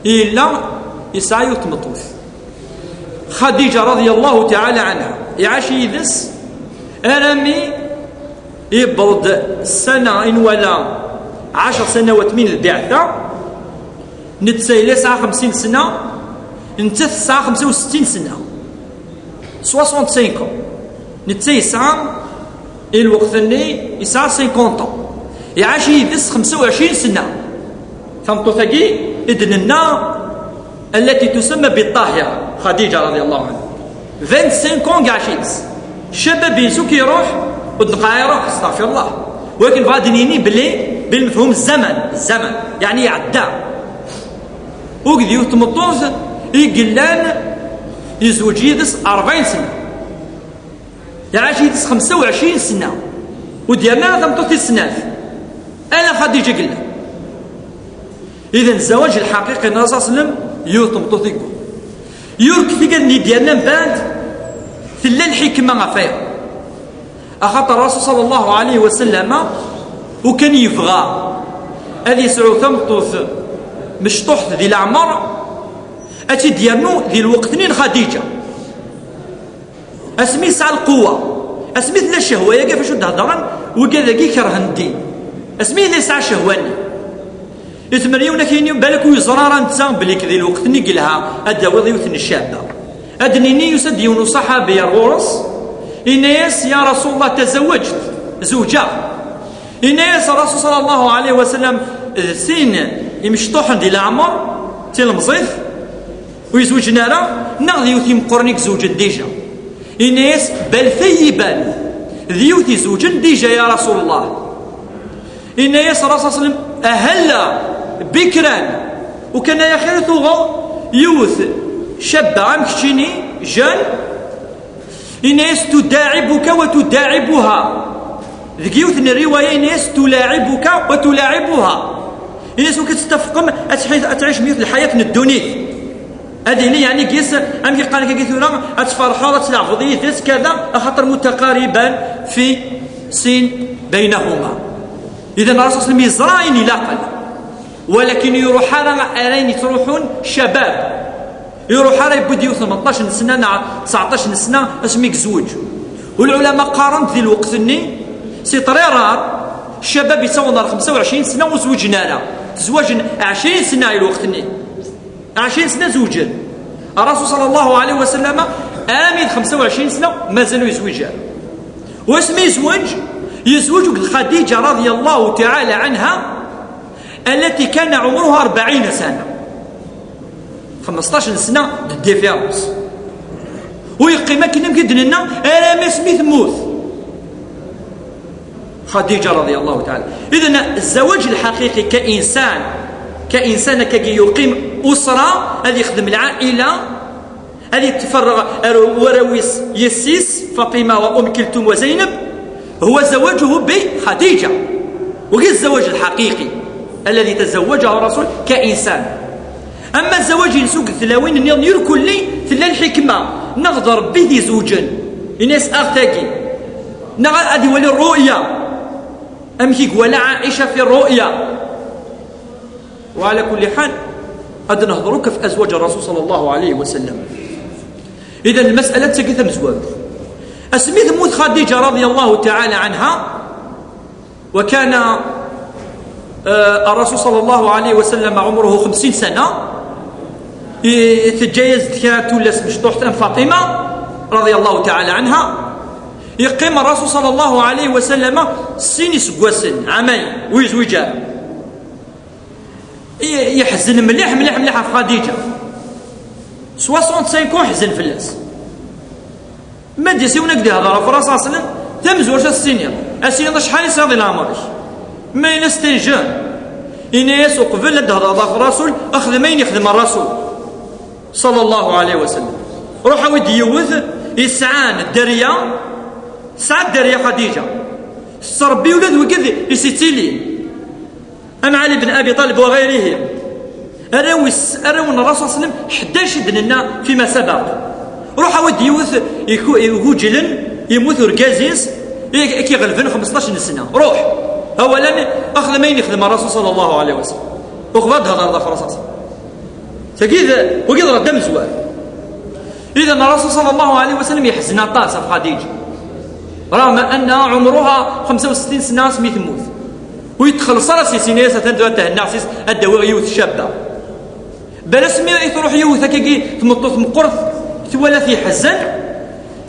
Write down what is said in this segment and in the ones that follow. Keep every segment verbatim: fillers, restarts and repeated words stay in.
Yella yesɛa yiwet tmeṭṭut, Xadiǧa radiyallahu taɛala anha, iɛac yid-s armi yewweḍ-d ssana i nwala ɛecr sanawat min lbiɛta. Netta yella yesɛa xemsin sna, nettat tesɛa xemsa u settin sna, soixante-cinq ans. Netta yesɛa, i lweqt-nni, yesɛa cinquante ans. Iɛac yid-s xemsa u ɛecrin sna. Tameṭṭut-agi i d-nenna, التي تسمى بالطاهرة، Xadiǧa radiyallahu anha. Vingt-cinq ans iɛac yid-s. Ccabab-ines akk iruḥ, ur d-neqqa iruḥ, astaɣfirullah. Walakin bɣa ad d-nini belli, بالمفهوم الزمن، الزمن، yeɛni iɛedda. Ugdi yiwet tmeṭṭut i yellan yezweǧ yid-s rebɛin sna. Iɛac yid-s xemsa u ɛecrin sna. Ur d-yerna ara tameṭṭut tis snat. Ala Xadiǧa i yellan. Idan, zzawaj lḥaqiqi n Rasul sallam, yiwet tmeṭṭut i yewweḍ. Yurk tigad-nni d-yerna mbeɛd, tella lḥikma ɣef waya. Axaṭer Rasul sallallahu alayhi wa sallam, ukan yebɣa ad yesɛu tameṭṭut mecṭuḥt di leɛmer, ad tt-id-yernu di lweqt-nni n Xadiǧa. Asmi yesɛa lquwa, asmi tella ccehwa-yagi ɣef acu d-hedren, wigad-agi kerhen ddin. Asmi yella yesɛa ccehwa-nni, izmer yiwen ad k-yini, balak ur yeẓra ara netta belli di lweqt-nni i yelha ad d-tawiḍ yiwet n ccaba. Ad d-nini, yusa-d yiwen uṣaḥabi ar ɣur-s, yenna-yas: "Ya Rasulullah, tazawwaǧt, zewǧeɣ." Yenna-yas Rasul sallallahu alayhi wa sallam: "D sin imecṭuḥen di leɛmer, d tilemẓit, ur yezwiǧen ara, neɣ d yiwet imeqqren i izewǧen dija?" Yenna-yas: "Bal tayyiban, d yiwet izewǧen dija, ya Rasulullah." Yenna-yas Rasul sallam: "Ahalla bikran, ukan ay axir tuɣeḍ yiwet cabba am keččini, jeune." Yenna-yas: "Tudaɛibuka wa tudaɛibuha." Deg yiwet n rriwaya yenna-yas: "Tulaɛibuka wa tulaɛibuha." Yenna-yas: "Ur k-tettafqem ad tḥi-, ad tɛicem yiwet n lḥayat n ddunit." Ad yili, yeɛni, gis, amek i qqaren akka tura, ad tferḥeḍ, ad tleɛbeḍ yid-s, kada, axaṭer mutaqariban fi sin baynahuma. Idan, Rasul sallam yeẓra ayen ilaqen, walakin ur iruḥ ara ar ayen yettruḥun cabab. Ur iruḥ ara yewwi-d yiwet n tmeṭṭac n sna neɣ tseɛṭac n sna asmi yezweǧ. Ulɛulama qqaren-d di lweqt-nni, c'est très rare, cabab yettaweḍ ar xemsa u ɛecrin sna ur zwiǧen ara. Tezwaǧen ɛecrin sna i lweqt-nni. Ɛecrin sna zewǧen. Rasul sallallahu alayhi wa sallam, armi d xemsa u ɛecrin sna mazal ur yezwiǧ ara. Wasmi yezweǧ, yezweǧ akked Xadiǧa radiyallahu taɛala anha, التي كان عمرها أربعين سنة. Xemsṭac n sna d différence. U yeqqim akken, amek i d-nenna, armi asmi temmut. Xadiǧa radiyallahu taɛala. Idan, zzawaj lḥaqiqi ka insan, ka insan akkagi yuqim usra, ad yexdem lɛaila, ad yetferreɣ ar warraw-is, yessi-s, Faṭima wa Umm Kulthum wa Zaynab, هو زواجه بخديجة. Wagi zzawaj lḥaqiqi, الذي تزوجه الرسول كإنسان. Ama zzawaj-ines akked tlawin nniḍen irkelli, tella lḥikma, neɣ d Rebbi i t-izewǧen, ini-as aɣ tagi, neɣ ad iwali rruya, amek i iwala Ɛica fi rruya. Wa ɛla kulli ḥal, ad nehḍer akk ɣef azwaǧ n Rasul sallallahu alayhi wa sallam. Idan, lmasala d tagi tamezwarut. Asmi temmut Xadiǧa radiyallahu taɛala anha, وكان، آه، الرسول صلى الله عليه وسلم عمره خمسين سنة. I-, teǧǧa-yas-d kra n tullas mecṭuḥt am Faṭima, radiyallahu taɛala anha. Yeqqim Rasul sallallahu alayhi wa sallam sin iseggasen, ɛamayn, ur yezwiǧ ara. I-, yeḥzen mliḥ, mliḥ, mliḥ ɣef Xadiǧa. Soixante-cinq ans ḥzen fell-as. Ma d-yas yiwen ad k-d-ihder ɣef Rasul sallam, tamezwarut ad s-tiniḍ, ad s-tiniḍ acḥal i tesɛiḍ di leɛmer-ik. Ma yella c'est un jeune, ini-as uqbel ad d-thedreḍ ɣef Rasul, xdem ayen yexdem Rasul sallallahu alayhi wa sallam. Ruḥ awi-d yiwet yesɛan dderya, tesɛa dderya Xadiǧa, tettrebbi ula d wigad i s-ittilin. Am Ali ben Abi Talib wa ɣayrihi. Arraw-is, arraw n Rasul sallam, ḥdac i d-nenna fima sabaq. Ruḥ awi-d yiwet iku-, iguǧlen, yemmut urgaz-is, i, i k-iɣelben xemsṭac n sna. Ruḥ. Awalan, axdem ayen ixdem Rasul sallallahu alayhi wa sallam. Uqbel ad d-hedreḍ ɣef Rasul. Tagi d, wagi d rredd amezwaru. Idan, Rasul sallallahu alayhi wa sallam yeḥzen aṭas ɣef Xadiǧa. رغم أن عمرها خمسة وستين سنة asmi temmut. Ur yettxelleṣ ara s-, yenna-yas atan tura thennaɣ s-, ad d-awiɣ yiwet cabba. Bal asmi i truḥ yiwet akkagi tmeṭṭut meqqret, twala-t yeḥzen,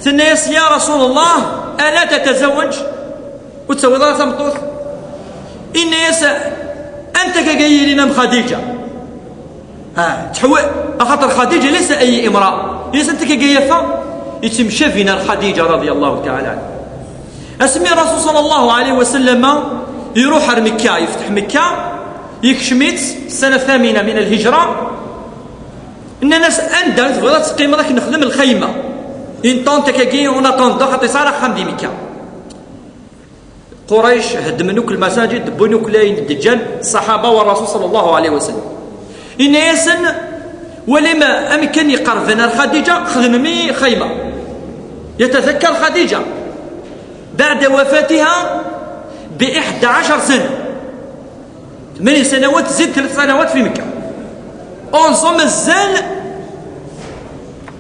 tenna-yas: يا رسول الله، ألا تتزوج؟ Ur tettawiḍ ara tameṭṭut? Inna-yas: أنت كجاي لنا أم خديجة؟ Ah, teḥwa-, axaṭer Xadiǧa ليس أي امرأة. Inna-yas: أنت كجاي يفا؟ Yettemcabi ar Xadiǧa رضي الله تعالى عنها. Asmi Rasul صلى الله عليه وسلم iruḥ ar Mekka, yefteḥ Mekka, yekcem-itt السنة الثامنة من الهجرة. Nnan-as: أنت تبغى تقيم راك نخدم الخيمة؟ Une tente كاكي، on attend, خاطر صار خام دي مكة. قريش هدمن كل المساجد، بنوا كل أين دجان الصحابة والرسول صلى الله عليه وسلم. Inna-yasen: ولما أمكن يقربنا خديجة خدمي خيمة. يتذكر خديجة بعد وفاتها بإحدى عشر سنة. ثماني سنوات، زيد ثلاث سنوات في مكة. Onze ans مازال.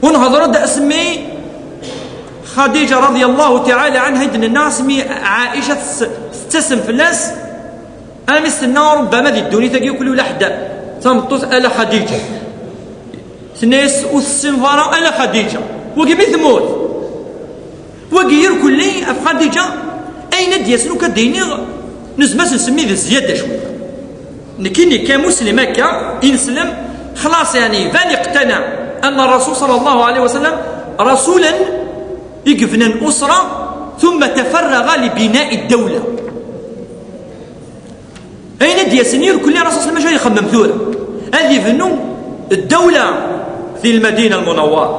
ونهضروا دا اسمي خديجة رضي الله تعالى عنها، يدنا الناس مي عائشة تس-، تتسم في الناس. أنا مستنى ربما ذي الدنيا تجي كل ولا حدا. ثم طوس ألا خديجة. Tenna-yas: ur tessin ara ala Xadiǧa. Wagi mi temmut. Wagi irkelli ɣef Xadiǧa, ayen ad d-yasen akk ad d-iniɣ, nezmer ad nsemmi d zzyada cwiya. Nekkini kamuslim akka, ineslem, xlaṣ, yeɛni, iban iqtana أن الرسول صلى الله عليه وسلم رسولا i yebnan usra, ثم تفرغ لبناء الدولة. Ayen ad d-yasen irkelli, Rasul sallam acu ixemmem tura? Ad ibnu ddawla di Lmadina Lmunawwara.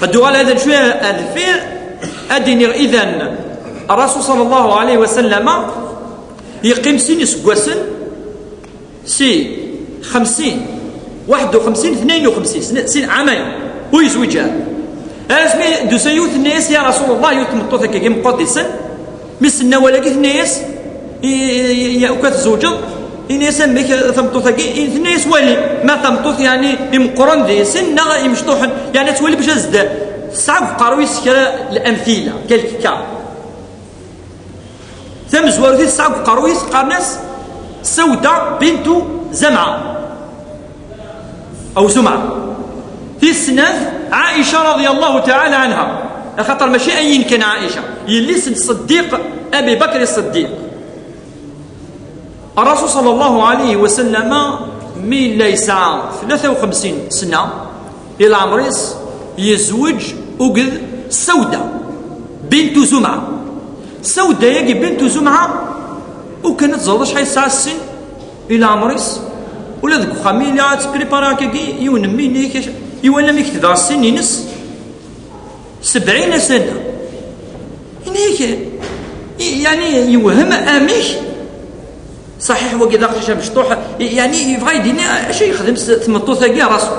Ad uɣal ad cwiya ar deffir, ad iniɣ idan, Rasul sallallahu alayhi wa sallam yeqqim sin iseggasen, si xemsin, waḥed u xemsin, tnayen u xemsin, sin, sin ɛamayen, ur yezwiǧ ara. Asmi d-tusa yiwet, tenna-yas: ya Rasul Allah, yiwet tmeṭṭut akka, meqqret deg-sen, mi s-tenna awal-agi, tenna-yas: i, i, i, uka tzewǧeḍ? Ini-as: amek tameṭṭut-agi? I, tenna-yas: wali, ma tameṭṭut, yeɛni, imeqqren di sin neɣ imecṭuḥen, yeɛni, ad twali bac ad zd-, tesɛa deg uqerruy-is kra lamtila, quelques cas. Tamezwarut i tesɛa deg uqerruy-is qqaren-as Sawda bintu Zamɛa. Aw Zumɛa. Tis snat, Ɛaica radiyallahu taɛala ɛanha. Axaṭer mačči ayen kan Ɛaica. Yelli-s n Ṣeddiq, Abi Bakr Ṣeddiq. Rasul sallallahu alayhi wa sallam, mi yella yesɛa tlata u xemsin sna, i leɛmer-is, yezweǧ uged Sawda bintu Zumɛa. Sawda-yagi bintu Zumɛa, ukan ad teẓreḍ acḥal yesɛa ssin i leɛmer-is, ula deg uxxam yella ad tpripari akkagi, yiwen n mmi-nni, iwala mi ketbeɣ ssin-ines, sebɛin sana. Ini-k, i-, yeɛni yewhem amek, ṣaḥiḥ wagi d aqcic amecṭuḥ, i-, yeɛni yebɣa yedini acu yexdem s tmeṭṭut-agi Rasul.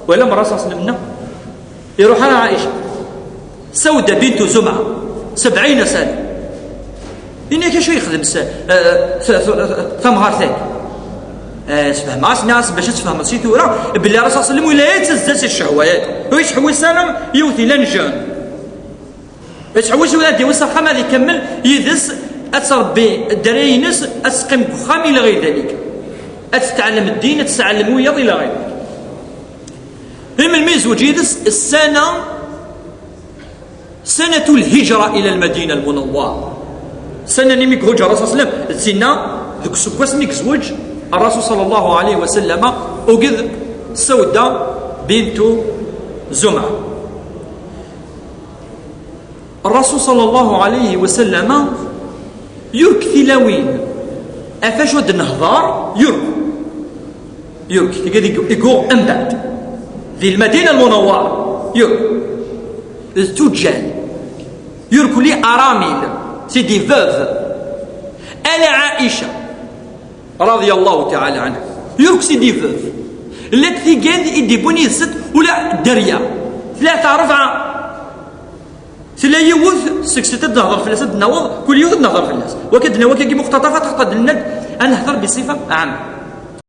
Wala Rasul s lemna. Iruḥ ara Ɛaica. Sawda bintu Zumɛa, sebɛin sana. Ini-k acu yexdem s, eh, s, s, tamɣart-agi. Eh, sfehmeɣ-as, nniɣ-as bac ad tfehmeḍ si tura, belli Rasul sallam ula yettazza si ccehwa-yagi. Ur yettḥewwis ara yiwet ilan jeune. Yettḥewwis ula ad d-yawi s axxam ad ikemmel yid-s, ad tṛebbi dderya-ines, ad teqqim deg uxxam ila ɣir dalik. Ad tetɛellem ddin, ad tesɛellem wiyaḍ ila ɣir dalik. Imelmi yezweǧ yid-s, ssana, سنة الهجرة إلى المدينة المنورة. Ssana-nni mi ihuǧ Rasul sallam, d tinna deg useggas mi yezweǧ Rasul sallallahu alayhi wa sallam, uged Sawda bintu Zumɛa. Rasul sallallahu alayhi wa sallam yurk tilawin ɣef wacu ad nehḍer, yurk. Yurk, tigi deg igu embeɛd. Di Lmadina Lmunawwara, yurk. D tuǧǧal. Yurk uli aramil, c'est des veuves. Ala Ɛaica, radiyallahu taɛala ɛanha. Yurk c'est des veuves. Llant tigad i d-iwwin yid-sent ula dderya. Tlata, rebɛa. Tella yiwet seg-sent ad nehḍer fell-as, ad d-naweḍ, kul yiwet ad nehḍer fell-as. Waka d-nawi akkagi muqtaṭafat, xaṭer d-nenna-d ad nehder bisifa ɛamma.